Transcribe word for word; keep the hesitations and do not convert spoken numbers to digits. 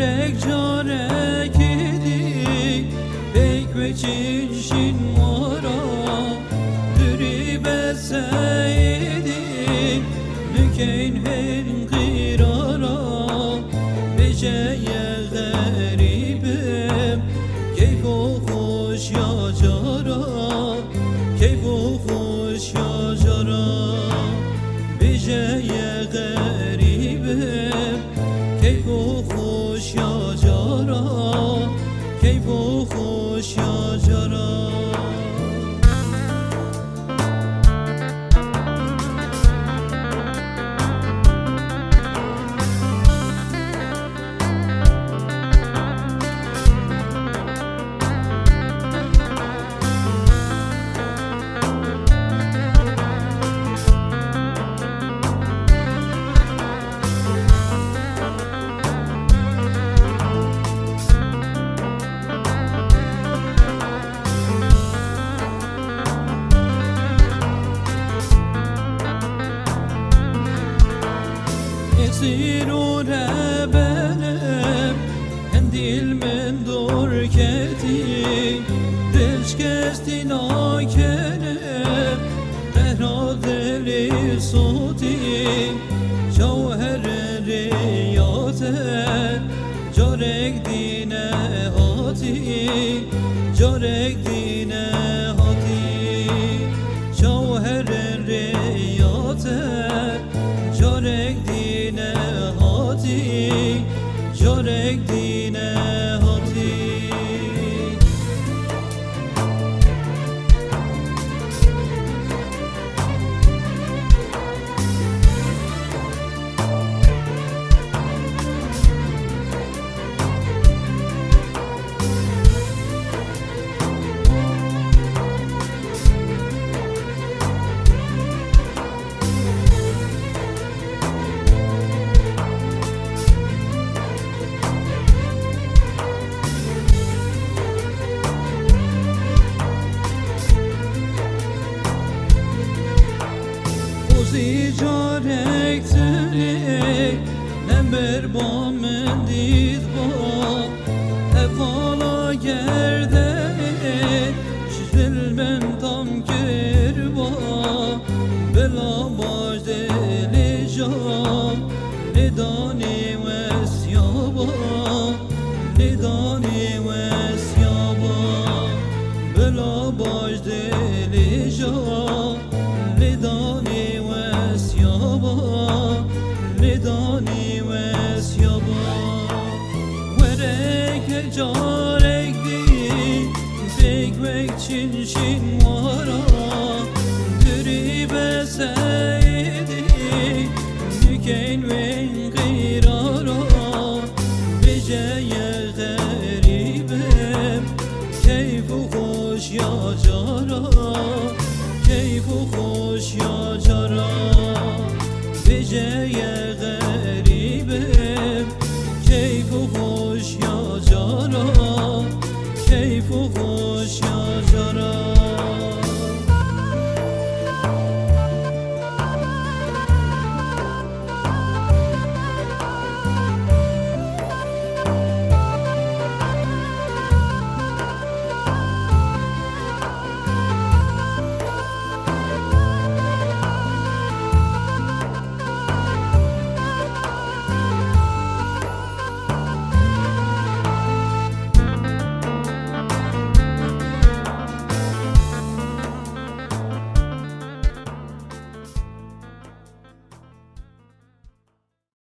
Tek carekî dî pêk wê çin şîn wara, durî be seyîdî nikeyn hên qîrara. Bêje ye xerîbim keyf û xweşiya cara, keyf û xweşiya cara. Bêje ye xerîbim keyf û xweşiya cara, keyf û xweşiya cara. Esîr û rebenim, hindîl min dor ketî, dilşkestî nakenim, qehra dilî sotî, çaw here rêya te, carek dî nehatî, carek dî nehatî, çaw herin rêya te, carek dî nehatî, carek dî nehatî. Qozî carek tinê, ne berba min dît ba, hevala gerdenê, ji dil min tam kir ba, bila baş dilê ja, lê danê wesya ba, lê danê wesya ba, bila baş dilê ja, lê danê wesya ba, lê danê wesya ba. Were ke carek dî, pêk wek çin şîn wara,